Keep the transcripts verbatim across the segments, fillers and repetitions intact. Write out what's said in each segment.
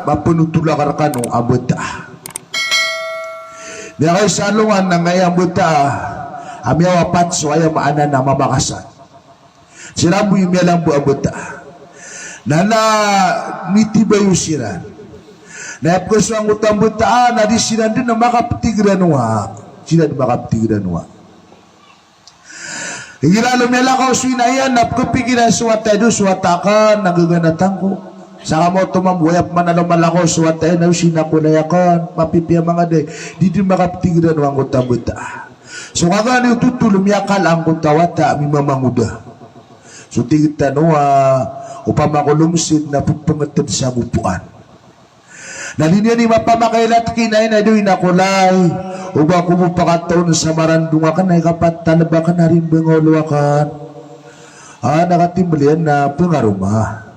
Mapnotol akn rkano a bata. Miyakaisa alongan na angkaya a bata a miyawapat so aya maana na mamakasad. Siran bo i miyalambo a bata. Na, na mitibayo siran. Na aya pkasowa angkoto a bata na di siran dn a makaptigranowa. Siran makaptigranowa. Igira lo miyalakaw so ina iyan na pkapikira so wata iyan, so wata akn na gaganatan ko. Sa kamaoto mambo, aya pman a lo malakaw so wata iyan na o sii na kolay akn, mapipiya manga day, di dn makaptigranowa angkoto a bata. So kagiya niyo totol miyakala angkoto a wata a mimamangoda. So tig tano a opama ko lomsid na pphangatd sa gopoan. Na di niyan i mapamakaila a tig iyan a, "Ina, ino, ina, kolay, o ba ko bo pakataon sa marandong akn a ikapatalb akn a rimbang a olo akn." A, na katimbl iyan na pngaroma.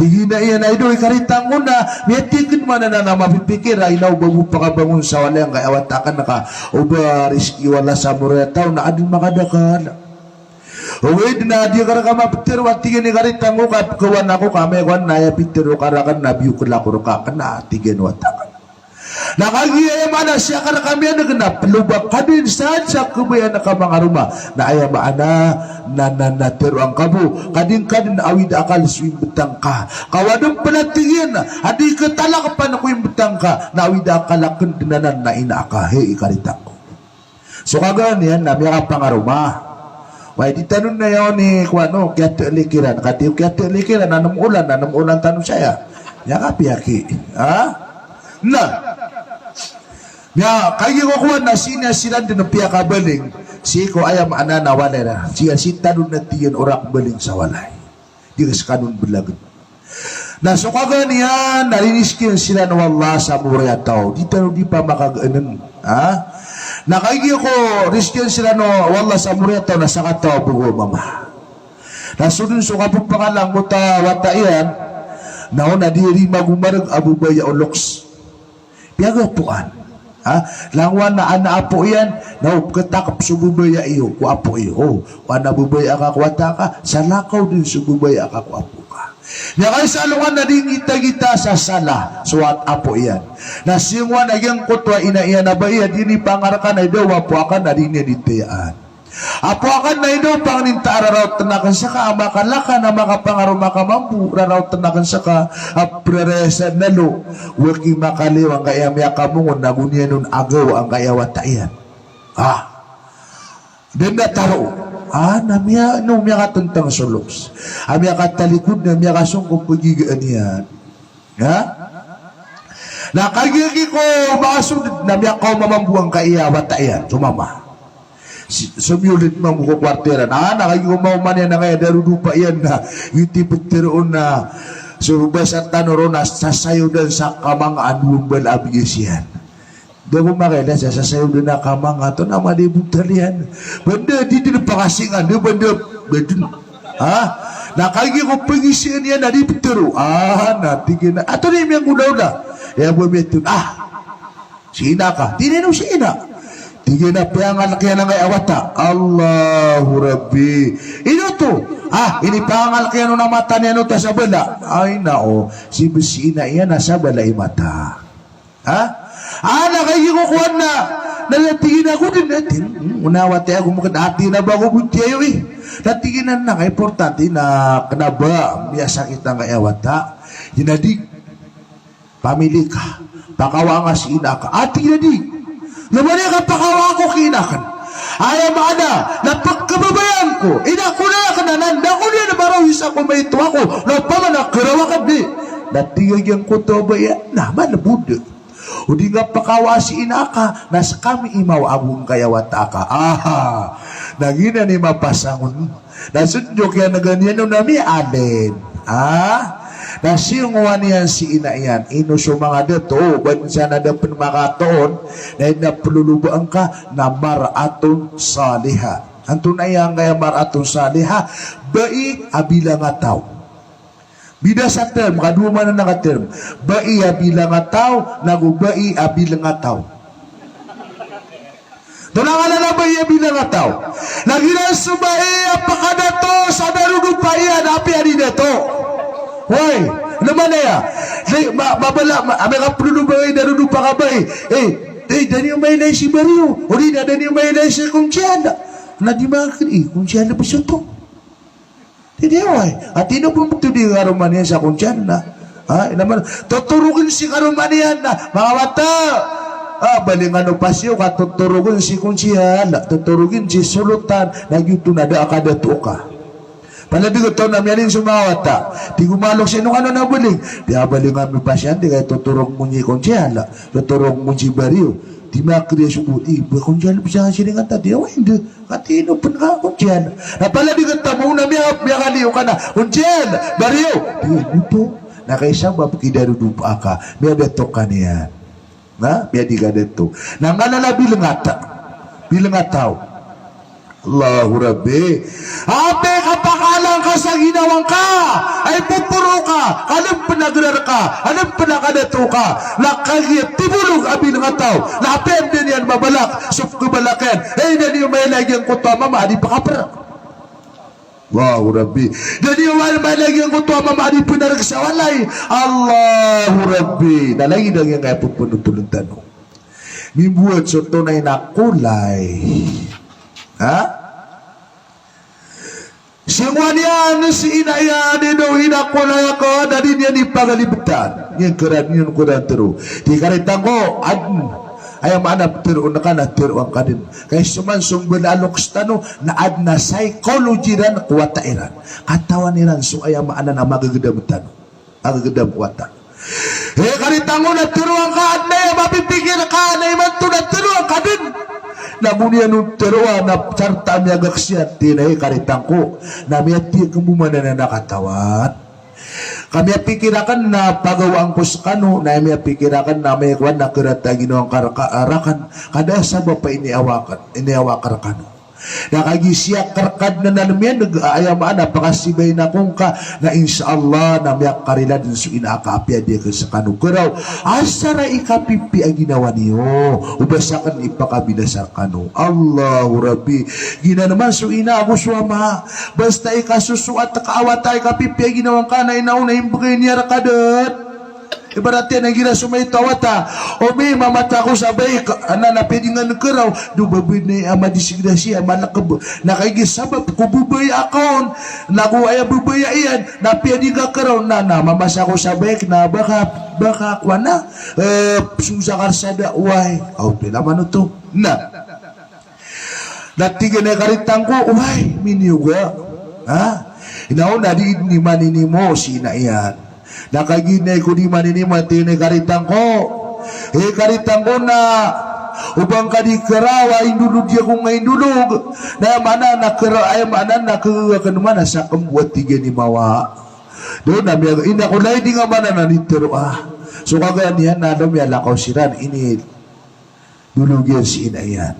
Tig iyan a, "Ina, ino, ikaritan ko na, miyatig akn man anan a mapipikir a ina o ba bo pakabangon sa walay angkaya wata akn ka o ba riski o Allah sa moriyataw na adn makadakl." Ogaid na di ka rka maptharo a tig iyan, ikaritan ko, ka pkhawan ako ka amay ko an na aya pitharo ka rakn na biyokl ako rka kna, tig iyan o wata akn. Na kagiya aya maana sii ka rka miyaneg na ploba ka dn sa, sa khabayaan ka mangaroma. Na aya maana na, na, na tharoa ngka bo, ka di ngka dn awid a akal so imbtang ka. Ka o adn pn a tig iyan a di khatalakapan ko imbtang ka, na awid a akal akn dn anan na ina ka, hay ikaritan ko. So kagiya niyan na miyakapangaroma. Way, di tano na aya on i kowan o kiyatelikiran. Kati o kiyatelikiran, anm olan, anm olan tano saya. Miyakapiyaki. Ha? Na. Miya, kagiya ko kowan na sii niyan siran dn piyakabaling. Sii ko aya maana na walay ra. Sii, sii tano na tig iyan o rakbaling sa walay. Di ka skano on blagn. Na so kagiya niyan na riniskian siran o Allah sa moriyataw. Di tano di pamakagaann. Ha? Na kagiya ko riskian siran o Allah sa moriyataw na sakataw a bogo a mama. Na so dn so kapphangala angkoto a wata iyan, na o na di ri magomarg a babaya o loks. Piyagapoan. Ha? Langowan na ana apo iyan, na o pkhatakp so babaya iyo ko apo iyo. O, o ana babaya ka ko wata ka, salakaw dn so babaya ka ko apo ka. Miyakaisa alongan na di ngitagita sa sala so wat-, apo iyan. Na singowan a giyangkoto a ina iyan a bai a di niyan pangarkan a ida o apo akn a di niyan di tayaan. Apo akn, na ino pangnin ta a raraotn akn ska a makalaka na makapangaroma ka mambo, raraotn akn ska a prarayasan na lo, waki makaliyo angkaya miyakamongon na go niyan on agawa angkaya wata iyan. Ah. Dn da taro. Ah, na miya, no, miyakatntang so loks. A miyakatalikod na miyakasongkop pagigaan iyan. Ha? Na kagiya ko makasodn na miyakaoma mambo angkaya wata iyan, so mama. Si, somiyolid mambo ko kwarto iran. Ah, na kagiya ko maoma niyan angkaya darodopa iyan na, giyoto i ptharoon na, so basa tano ron na sasayodan sa kamang a dowa mbala a bigas iyan. Da ko makailay sa sasayodan a kamang a oto na madi botal iyan. Banda di dn pakasingan, da banda, banda. Ha? Na kagiya ko pagisian iyan na di ptharo. Ah, na tig iyan a, ato di miyanggolawla. Aya bo miyatharo. Ah. Si ina ka. Tig iyan o si ina. Tig iyan a piyangalk iyan angkaya wata. Allahu Rabbi. Ino oto? Ah, inipangalk iyan on a mata niyan oto a sabala. Ay, nao. Si, si ina iyan a sabala i mata. Ha? Ah, na kagiya ko kowan na, na tig iyan a ako dn, eh, tig iyan, hmm, ona wata iyan ko mkn, ah, tig iyan a ba ko bo tiyayo, eh. Na tig iyan a na, nga importante na kna ba miyasakit angkaya wata. Tig iyan a di, pamili ka, pakawaa nga si ina ka. Ah, tig iyan a di. Na ba niyan kapakawaa ko ki ina akn. Aya maana na pkhababayaan ko. Ina ko na akn anan, na ako niyan marawi sa komaito ako. Na opama na karaw akn di. Na tig iyan giyangkoto a bai a, na malbod. O di nga pakawaa si ina ka, na skami i mawa ago angkaya wata ka. Aha. Na giyanan i mapasang on. Na so dn so kiyanega niyan on na miyaalin. Ha? Na singowan iyan si ina iyan, ino so manga dato, o ba dn san a da pn makatoon, na ino a plolobaan ka, na mar'atun salihah. Antonaa i angkaya mar'atun salihah? Bai a bilangataw. Bida sa term, kadowa maana na ka term. Bai a bilangataw, nago bai a bilngataw. Tonaa nganan a bai a bilangataw? Na giyanan so bai a pakadato sa darodopa iyan, apiya di dato. Hoy, Na manaya, di, ma, mabala, ma, amay ka polo ba, eh, darodopa ka ba, eh, eh, eh, da niyo mailay si Baryo, o di na da niyo mailay si Konchihal. Na di makakiri, eh, Konchihal na ba soto. Di di away. Ati no pon beto di karoma niyan sa Konchihal na. Ha, ina man, totorogin si karoma niyan na, manga wata. Ah, balingan o pasiyo ka totorogin si Konchihal, totorogin si Solotan, na giyoto na da a kadato ka. Palaya di kataw na miyalin so manga wata. Tig o manga loks, ino kano na baling? Di a baling ami pasiyan, di kay totorog mo ni Konchihal, totorog mo ni Baryo. Di makakiri so bo, i, ba Konchihal bisa siringan ta, di away, di. Kati ino pn ka Konchihal. Na palaya di kataw na miya, miyakaliyo ka na, Konchihal, Baryo. Di, ino to. Na kay sabap ki darodopa ka, miyadato ka niyan. Na, miyadi ka dato. Na ngana na bilngata. Bilngataw. Allahu Rabbi. Apiya kapakaalang ka sa ginawa ngka, ay poporo ka, ka lb pn a grar ka, ka lb pn a kadato ka, na kagiya tibolog a bilngataw, na apiya anda niyan mabalak so pkhabalak iyan, ay da niyo mailay giyangkoto a mama a di pkaprak. Allahu Rabbi. Da niyo mailay giyangkoto a mama a di pnarg sa walay. Allahu Rabbi. Na lagid a giyangkaya pphanothol tano. Mimbowat so tonay na kolay. Ha? Sii ko aniyan si ina iyan, ino ina kolay ako, da di niyan ipagalibetan. Niyan kra, niyan kra tero. Di karitang ko, adn. Aya maana ptero on ka na tero angka dn. Kay so man so mbala a loks tano, na adn a psychology iran ko wata iran. Katawan iran so aya maana na magagdam tano. Agagdam ko wata. He, karitang ko, na tero angka, adn a aya mapipikir ka, na imanto na tero angka dn. Na go niyan on tero a, na sarta a miyagaksiyan, tig iyan a, he, karitang ko, na miyatiyakmbo man anan a katawan. Ka miyapikir akn na pagawaan ko skano, na miyapikir akn na amay kowan na krat a ginawa ngka rka, rakn, ka da a sabap a iniawa akn, iniawa akn rkano. Na kagiya siyakarkad na na miyaneg a aya maana pakasibayn ako ngka, na insha Allah na miyakarila dn so ina aka apiya di akn skano kraw. Asar a ikapipiya a ginawa niyo, o ba sakn ipakabinasa rkano. Allahu Rabbi. Giyanan man so ina ago so ama. Basta ikasosoat ka a wata a ikapipiya a ginawa ngka na ina on na imbgay niyan rka dn. Ibarat iyan a igira so maito a wata, o mi, mamasa ako sa baik, anan a pwede nga nkraw, do ba bnay a madisgrasya, malakb. Na kagiya sabap ko babaya aka on, na go aya babaya iyan, na pwede nga kraw, na, na, mamasa ako sa baik, na baka, baka kowan na, eh, so sakar sa da, oway, aw, pila man oto. Na. Na tig iyan a karitang ko, oway, miniyoga. Ha? Ina on na di dn imanini mo si ina iyan. Na kagiya ina ko di imanini mo, tig iyan a karitang ko. Eh, karitang ko na, o ba ngka di kraw a indolog ako nga indolog. Na aya maana na kraw, aya maana na kagaga akn man a sakn bo a tig iyan i mawa. Doon na miya, ina ko lay di nga maana na nitero a. So kagiya niyan na do miyalakaw siran, ini Dologi iyan si ina iyan.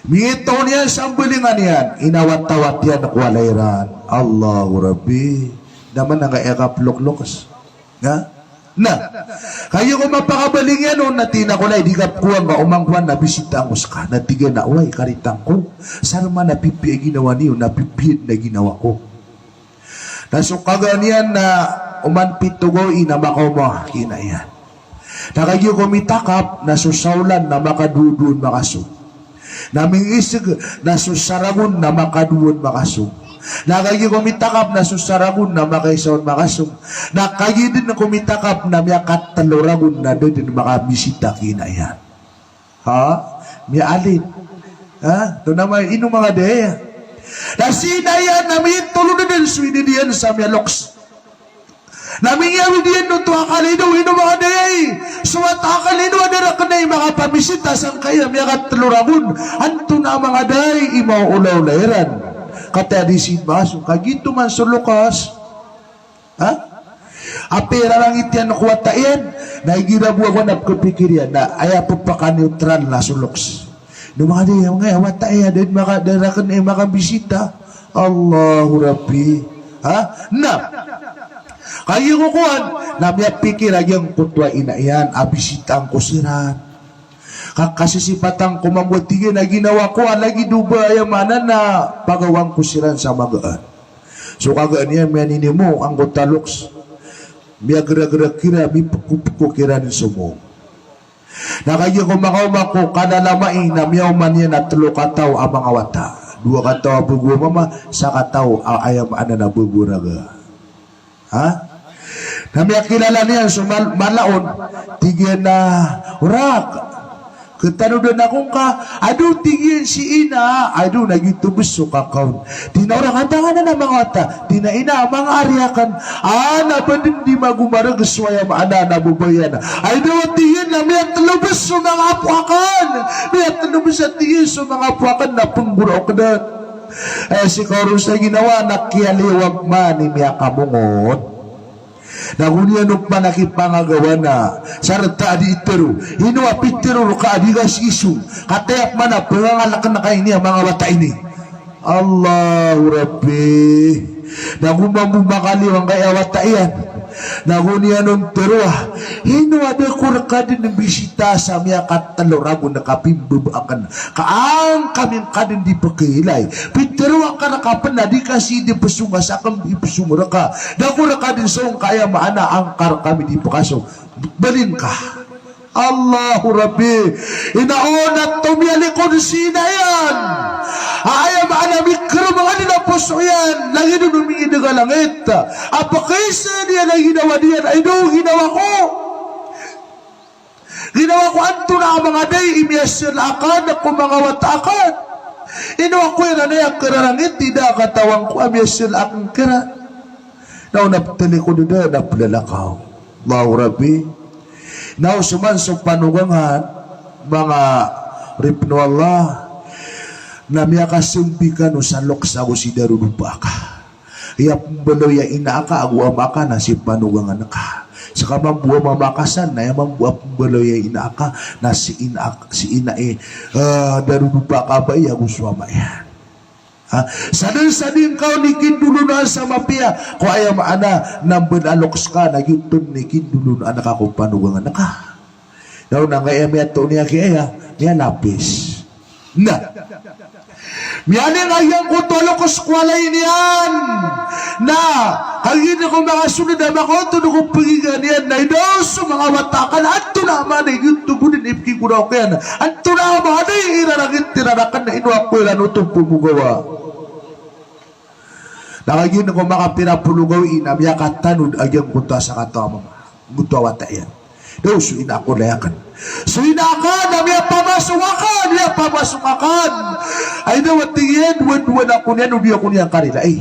Miyatoon iyan sa mbalingan iyan, inawat-awat iyan ko walay iran. Allahu Rabbi. Da man angkaya kaploklokes. Na? Na. Kagiya ko mapakabaling iyan on, na tig iyan a kolay, di ka pkowa nga, oman kowan na bisita angko ska. Na tig iyan a, oway, karitang ko. Sar man a pipiya a ginawa niyo, na pipiya dn a ginawa ko. Na so kagaan iyan na oman pito gawii na makaoma ki ina iyan. Na kagiya ko mitakap na so saolan na makadowa-dowa on makasong. Na mingiseg na so saragon na makadowa on makasong. Na kagiya ko mitakap na so saragon na makaisaon makasong. Na kagiya dn ko mitakap na miyakatelo ragon na da dn makamisita ki ina iyan. Ha? Miyaalin. Ha? Tonaa man, ino manga daya. Na si ina iyan na mitolod dn so idad iyan sa miyaloks. Na mingiyawid iyan oto a kalido, ino manga daya i. So wata a kalido a da rakn i makapamisita sangkaya miyakatelo ragon. Antonaa manga daya i maolaola iran. Kataya di si makasong, kagiya oto man so loks. Ha? Apiya irarangit iyan ko wata iyan, na igira bo a kowan na pkhapikir iyan, na aya pphaka-neutral na so loks. Ino manga daya, manga wata iyan, da dn maka, da rakn i makabisita. Allahu Rabbi. Ha? Na. Kagiya ko kowan, na miyapikir a giyangkoto a ina iyan a bisitaan ko siran. Ka kasisipatan ko mambo a tig iyan a ginawa ko a lagid o ba aya maana na pagawaan ko siran sa magaan. So kagaan iyan miyaninimo angkoto a loks. Miyageragera kiran, mipekopeko kiran so mong. Na kagiya ko makaoma ko kalalamai na miyaoma niyan a telo kataw a manga wata. Dowa kataw a bago a mama, sakataw a aya maana na bago a raga. Ha? Na miyakilala niyan so mal-, mala on, tig iyan a, "Orak, ketanodan ako ngka." "Ado," tig iyan, "si ina." "Ado, na giyoto bes so kakaon." Tig iyan a, "Orak, antaa nganan a manga wata?" Tig iyan a, "Ina, manga ari aken." "A, na ba den di magomareg so aya maana na babay iyan?" "Ay daw," tig iyan, "na miyatelo bes so manga apo aken. Miyatelo bes," tig iyan, "so manga apo aken na penggoraok den." Eh, si Kaoron sa ginawa na kiyaliwag man i miyakamongon. Na go niyan oman a kipangagawa na, sarta a di itero. Ino a pitero reka a di ka sisong. Kataya pman a pengangaleken ka ini a manga wata ini. Allahu Rabbi. Na go mambo makaliyo angkaya wata iyan. Na go niyan on teroa. Ino a da ko reka den mbisita sa miyakatelo ragon a kapimbebaaken. Ka angka mi ngka den di pekeilay. Pitero aka reka pen a di ka sii di pesong a saken i pesong reka. Da ko reka den song ka aya maana angka reka mi di pekasong. Balin ka. Allahu Rabbi. Ina on a tomiyalikod si ina iyan. A aya maana mikerem a di na poso iyan. Lagid o mingideg a langit. A pekeisa niyan a ginawa niyan. Ay do ginawa ko. Ginawa ko antonaa a manga dai i miyasel aken ko manga wata aken. Ino ako iran aya kerarangit, ida a katawan ko a miyasel aken kiran. Na o na petalikod den a pelalakaw. Allahu Rabbi. Na o so man so panogangan, manga oripn o Allah, na miyakasambi kano sa loks ago si darodopa ka. Aya pembaloy a ina aka ago ama aka na si panogangan ka. Seka mambo a mama aka san, na aya mambo a pembaloy a ina aka na si ina ak-, si ina i, eh, darodopa ka bai ago so ama iyan. Ha? Sa den sa di ngka on ikindolonaan sa mapiya, ko aya maana na mbala a loks ka na giyoto on ikindolonaan ka ko panogangan ka. Na o na ngka aya miyatoon iyan ki aya, miyalapis. Na. Miyaning a giyangkoto a loks ko walay niyan. Na, kagiya ko makasold a makaoto ko pegigaan iyan, na ida so manga wata aken, antonaa man i giyoto bo den i pekigoraok iyan. Antonaa man i irarangit iran aken, na ino ako iran oto pemogawa. Na kagiya ko makapira polo gawii na miyakatanod a giyangkoto a sakataw a mama. Giyangkoto a wata iyan. Daw so ina ako lay aken. So ina aken na miyapamasong aken, miyapamasong aken. Ay daw a tig iyan, dowa-dowa ako niyan, o di ako niyan karilai.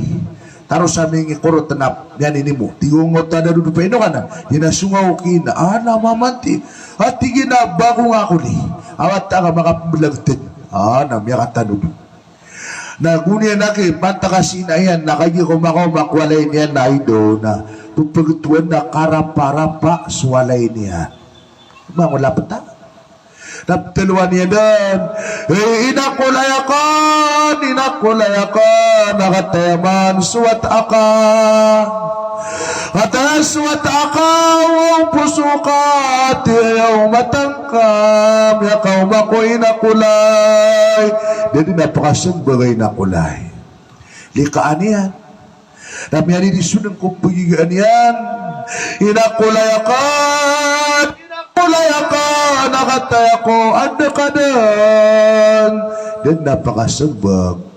Taro sa mingikorot na miyaninimo. Tig o ngkoto a darodopa, ino ka na? Tig iyan a songaw ki ina, a na mamanti. A tig iyan a bago nga ako li. A wata ka makapembelag ten. A na miyakatanod. Na go niyan aki, pantaka si ina iyan, na kagiya ko makaoma ko walay niyan na ido, na pepegetowan na karaparapa so walay niyan. Mangolapeta. Na petelo a niyan den, "Hey, ina ko lay aken, ina ko lay aken, na kataya man so wata aka." Kataya so wata aka, o poso ka, ati aya o mata ngka, miyakaoma ko ina ko lay. Da den a pakasembag a ina ko lay. Likaan iyan. Na miyalidi so den ko pegigaan iyan. Ina ko lay aken, ina ko lay aken, na kataya ko, anda ka den. Da den a pakasembag.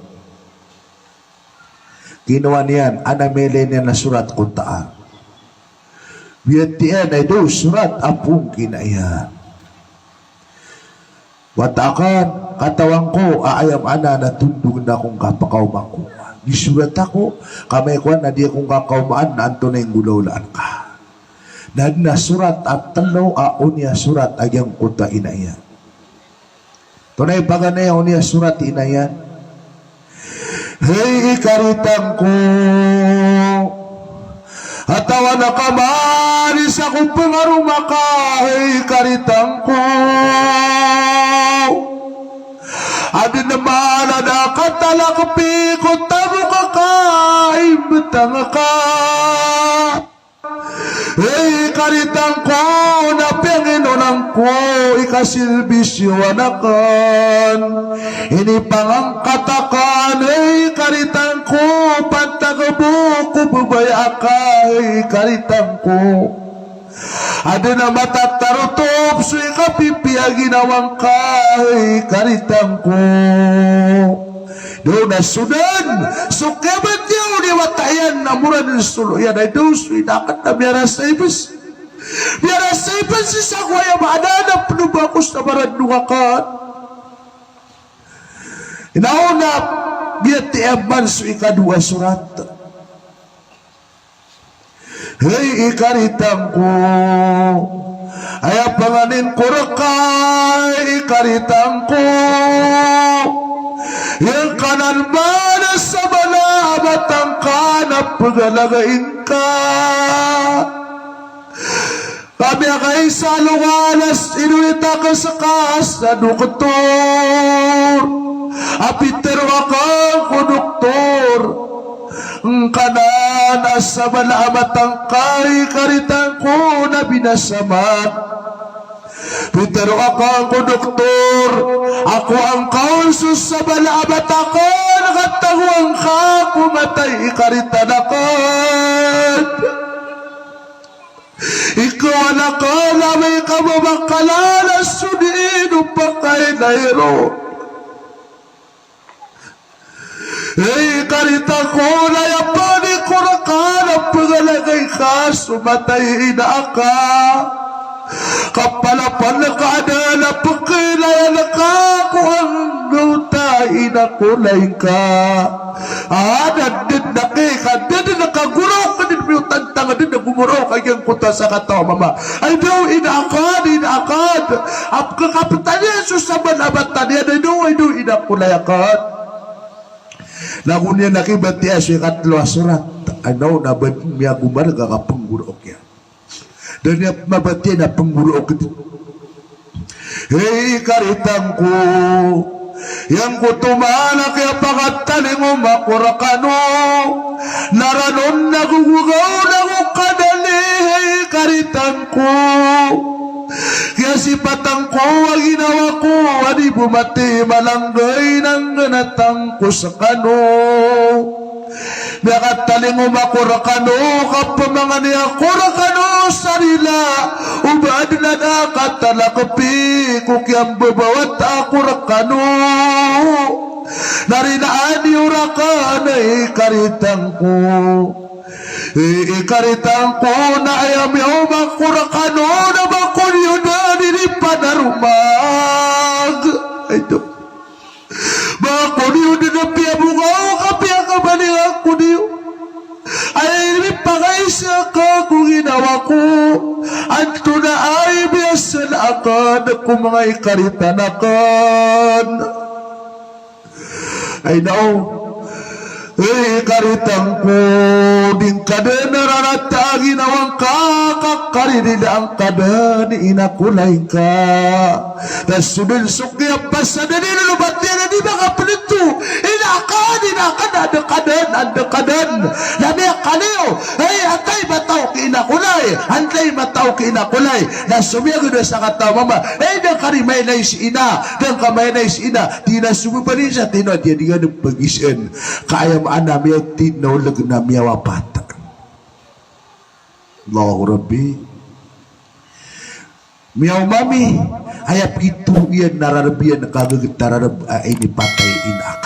Kinowa niyan, ana mele niyan a sorat ko taan. Biyatiya na ido sorat a pong kina iyan. Wata aken, katawan ko a aya maana na tondog na ko ngka pakaoma ko. Gisorat ako, ka amay ko ana di ako ngka kaomaan na antonaa i nggolawlaan ka. Na den a sorat a telo a oniya sorat a giyangkoto a ina iyan. Tonaa i paganay a oniya sorat i ina iyan. Hey, ikaritan ko. Katawan ka man i sa ko pengaroma ka, hey, ikaritan ko. Aden a mala da katalakpi ko tabo ka ka, imbetang ka. Hey, ikaritan ko, na piyanginonan ko i kasilbisyoan aken. Inipangangkat aka Hay karitang ko, pantag bo ko babaya aka, hay karitang ko. Aden a matatarotop so ikapipiya ginawa ngka, hay karitang ko. Daw na so den so kiyabatiya o di wata iyan na mora den solo iyan, ay daw so ina aken na miyarasay bes. Miyarasay bes sa ko aya maana na penoba ko sa baran o ngka. Inaona biyatiya man so ikadowa sorat. Hay ikaritang ko, aya panganin ko reka, ikaritang ko, iyangkanan man a sabala a mata ngka na pegalagai ngka. Ka miyakaisa a lokalas, inowit aken seka sa doktor a pitero aken ko doktor, ngkanan a sabala a mata ngka, ikaritang ko, na binasa man. Pitero aken ko doktor a kowaa ngka on so sabala a mata aken, ka tagoa ngka ko matay, ikaritan aken. Ikawan aken a amay ka mabakal a so dii o pakainay ron. Hay karitang ko, na aya pangni ko reka na pegalagai ka so matay i ina aka. Kapalapan ka aden a pekelayan ka ko anggawta i ina ko lay ka. A, da den a kay ka, da den a kagoraok den miyotantang den a gomoraok a giyangkoto a sakataw a mama. Ay daw ina aken, ina aken. A pekakapetaniyan so sabala a mata niyan, ay daw, ay daw ina ko lay aken. Na go niyan a kibatiya so ikatelo a sorat. Ay naw na ba den miyagomareg a kapenggoraok iyan. Da niyan mabatiya na penggoraok den. Hay karitang ko, giyangkoto man a kiyapakatalingoma ko rekano na ranon na gogogaw na go kadali, hay karitang ko. Kiyasipatan ko a ginawa ko a di bo mati malanggay na nggenatan ko sekano. Miyakatalingoma ko rekano, kapemangani ako rekano sa rila o ba aden a da katalakpi ko kiyambebawata ko rekano. Na rila a di o raken, ikaritang ko. I, ikaritang ko, na aya miyaoma ko rekano na ba ko niyo den di panaroman. Ay to. Ba ko niyo den a piyabogaw ka piyakabalingan ko niyo. Ay mipakaisa ka ko ginawa ko. Antonaa i miyasala aken ko manga ikaritan aken. Ay naw. Ay, ikaritang ko, di ngka den a rarata a ginawa ngka, ka karidida ngka den i ina ko lay ngka. Na so den so kiyapasaden iyan o batiya na di makapenento. Ina aken, ina aken, anda ka den, anda ka den. Na miyakaniyo, ay, antai matao ki ina ko lay, antai matao ki ina ko lay. Na so miyageda sa kataw a mama, ay, da ka di mailay si ina, da ngka mailay si ina. Tig iyan a so babay niyan sa tino a di, di ka den pagiseen. Ka aya maana miyatinaoleg na miyawapat. Allahu Rabbi. Miyaoma mi, aya pitharo iyan na rareb iyan ka geget a rareb a inipatay i ina ak.